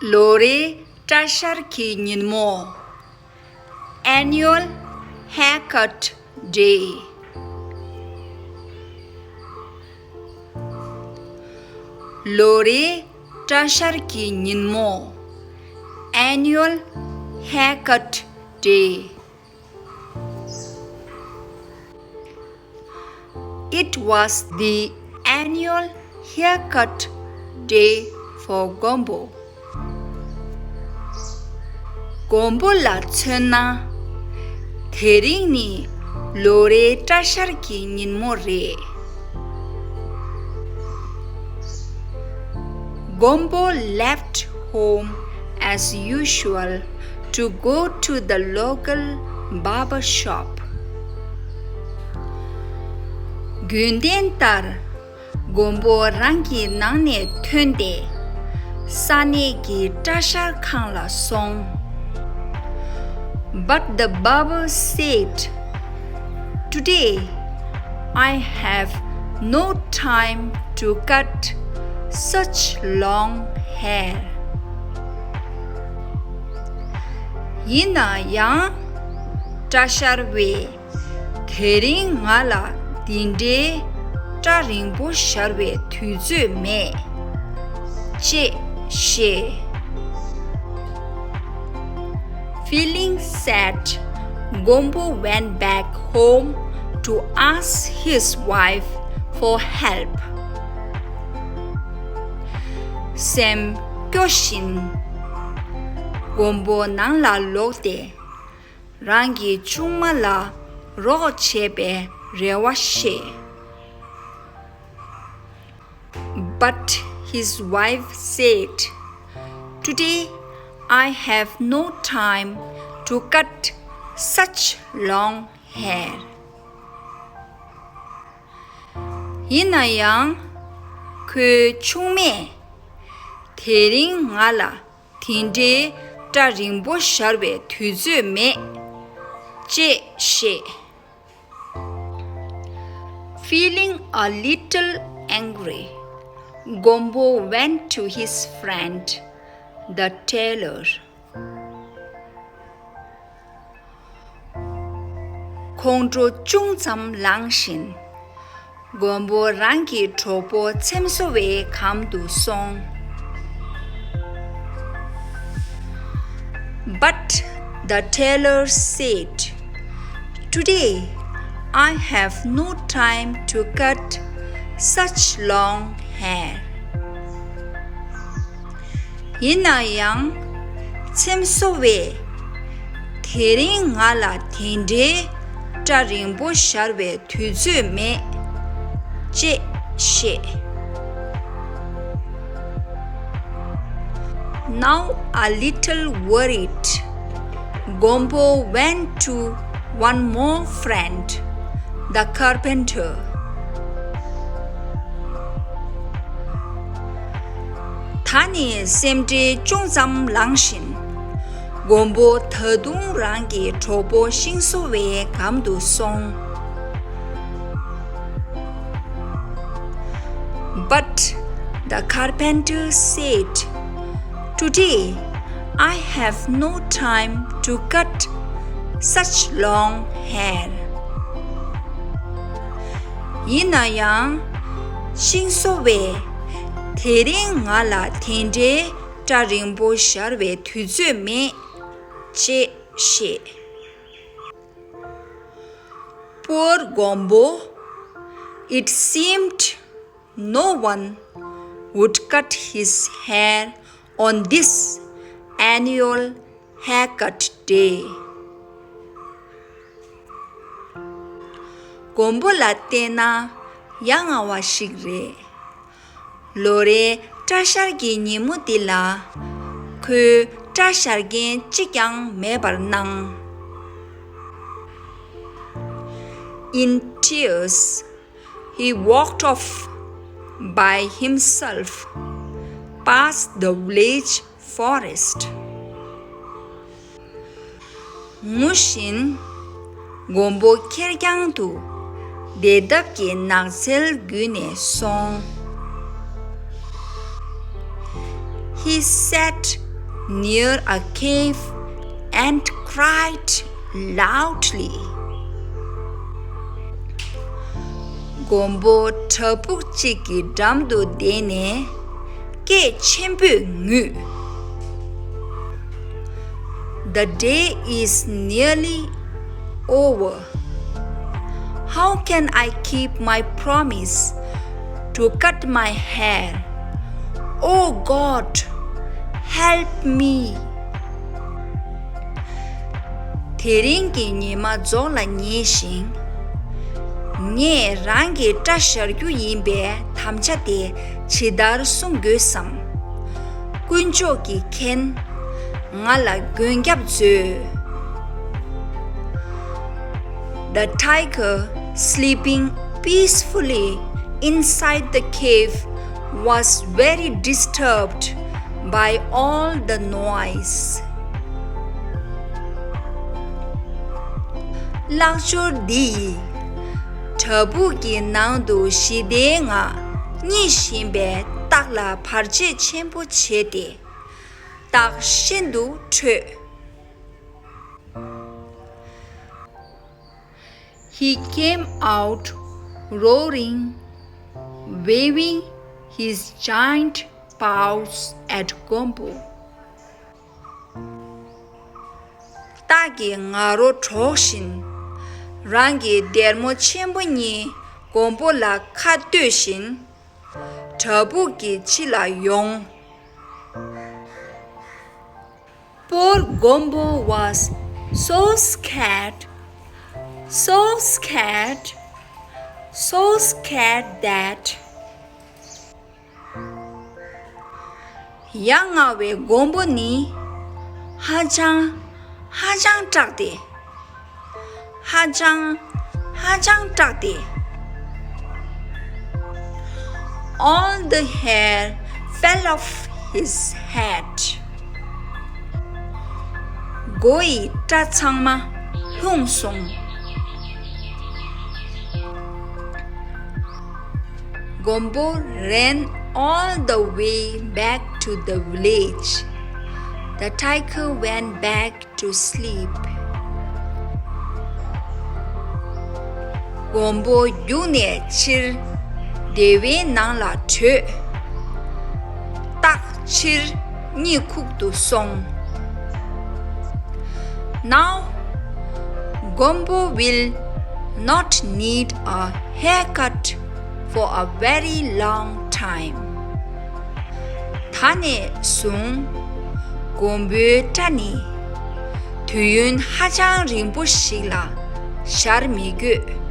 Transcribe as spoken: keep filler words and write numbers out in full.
ལོ་རེའི་སྐྲ་བཞར་གྱི་ཉིན་མོ། Annual Haircut Day. ལོ་རེའི་སྐྲ་བཞར་གྱི་ཉིན་མོ། Annual Haircut Day. It was the annual haircut day for Gombo. མགོན་པོ་ལ་མཚོན་ན། དེ་རིང་ནི་ལོ་རེའི་སྐྲ་བཞར་གྱི་ཉིན་མོ་རེད། Gombo left home as usual to go to the local barber shop. རྒྱུན་ལྡན་ལྟར། མགོན་པོ་རང་གི་ནང་ནས་ཐོན་ཏེ། ས་གནས་ཀྱི་སྐྲ་བཞར་ཁང་ལ་སོང་། But the barber said, "Today, I have no time to cut such long hair." ཡིན་ན་ཡང་། སྐྲ་བཞར་བས། དེ་རིང་ང་ལ་འདི་འདྲའི་སྐྲ་རིང་པོ་བཞར་བའི་དུས་ཚོད་མེད། ཅེས་བཤད། Feeling sad, Gombo went back home to ask his wife for help. སེམས་སྐྱོ་བཞིན། མགོན་པོ་ནང་ལ་ལོག་སྟེ། རང་གི་ཆུང་མ་ལ་རོགས་བྱེད་པའི་རེ་བ་བཤད། But his wife said, "Today, I have no time to cut such long hair." ཡིན་ན་ཡང་། ཁོའི་ཆུང་མས། དེ་རིང་ང་ལ་དེ་འདྲའི་སྐྲ་རིང་པོ་བཞར་བའི་དུས་ཚོད་མེད། ཅེས་བཤད། Feeling a little angry, Gombo went to his friend, the tailor. ཁོང་ཁྲོ་ཅུང་ཙམ་ལངས་བཞིན། མགོན་པོ་རང་གི་གྲོགས་པོ་འཚེམ་བཟོ་བའི་གམ་དུ་སོང་། But the tailor said, "Today, I have no time to cut such long hair." ཡིན་ན་ཡང་། འཚེམ་བཟོ་བས། དེ་རིང་ང་ལ་དེ་འདྲའི་སྐྲ་རིང་པོ་བཞར་བའི་དུས་ཚོད་མེད། ཅེས་བཤད། Now a little worried, Gombo went to one more friend, the carpenter. ད་ནི་སེམས་ཁྲལ་ཅུང་ཙམ་ལངས་བཞིན། མགོན་པོ་ད་དུང་རང་གི་གྲོགས་པོ་ཤིང་བཟོ་བའི་གམ་དུ་སོང་། But the carpenter said, "Today, I have no time to cut such long hair." ཡིན་ན་ཡང་། ཤིང་བཟོ་བས། དེ་རིང་ང་ལ་དེ་འདྲའི་སྐྲ་རིང་པོ་བཞར་བའི་དུས་ཚོད་མེད། ཅེས་བཤད། Poor Gombo, it seemed no one would cut his hair on this annual haircut day. མགོན་པོ་ལ་བལྟས་ན་ཡ་ང་བ་ཞིག་རེད། ལོ་རེའི་སྐྲ་བཞར་གྱི་ཉིན་མོ་འདི་ལ། ཁོས་སྐྲ་བཞར་མཁན་གཅིག་ཀྱང་མེད་པར་སྣང་། In tears, he walked off by himself past the village forest. ངུ་བཞིན། མགོན་པོ་ཁེར་རྐྱང་དུ་བདེ་ཐབས་ཀྱི་ནགས་ཚལ་བརྒྱུད་ནས་སོང་། He sat near a cave and cried loudly. མགོན་པོ་བྲག་ཕུག་ཅིག་གི་འགྲམ་དུ་བསྡད་ནས་སྐད་ཆེན་པོས་ངུས། The day is nearly over. How can I keep my promise to cut my hair? Oh God, help me. དེ་རིང་གི་ཉི་མ་རྫོགས་ལ་ཉེ་ཞིང་། ངས་རང་གི་སྐྲ་བཞར་རྒྱུ་ཡིན་པའི་དམ་བཅའ་དེ་ཇི་ལྟར་སྲུང་དགོས་སམ། དཀོན་མཆོག་གིས་མཁྱེན། ང་ལ་མགོན་སྐྱབས་མཛོད། The tiger, sleeping peacefully inside the cave, was very disturbed by all the noise. ཀླག་ཅོར་འདི་ཡིས། བྲག་ཕུག་གི་ནང་དུ་ཞི་བདེའི་ངང་གཉིད་བཞིན་པའི་སྟག་ལ་བར་ཆད་ཆེན་པོ་བྱས་ཏེ། སྟག་ཤིན་ཏུ་ཁྲོས། He came out roaring, waving his giant paws at Gompo. སྟག་གི་ང་རོ་སྒྲོག་བཞིན། རང་གི་སྡེར་མོ་ཆེན་པོ་གཉིས་མགོན་པོ་ལ་ཁ་གཏད་བཞིན། བྲག་ཕུག་གི་ཕྱི་ལ་ཡོང་། Poor Gompo was so scared, so scared, so scared that ཡ་ང་བའི་མགོན་པོ་ནི་ཧ་ཅང་ཧ་ཅང་སྐྲག་སྟེ། ཧ་ཅང་ཧ་ཅང་སྐྲག་སྟེ། All the hair fell off his head. མགོ་ཡི་སྐྲ་ཚང་མ་ལྷུང་སོང་། Gompo ran all the way back to the village. The tiger went back to sleep. མགོན་པོ་རྒྱུགས་ནས་ཕྱིར་སྡེ་བའི་ནང་ལ་བྲོས། སྟག་ཕྱིར་གཉིད་ཁུག་ཏུ་སོང་། Now, Gompo will not need a haircut for a very long time. ད་ནས་བཟུང་མགོན་པོའི་སྐྲ་ནི་དུས་ཡུན་ཧ་ཅང་རིང་པོ་ཞིག་ལ་བཞར་མི་དགོས།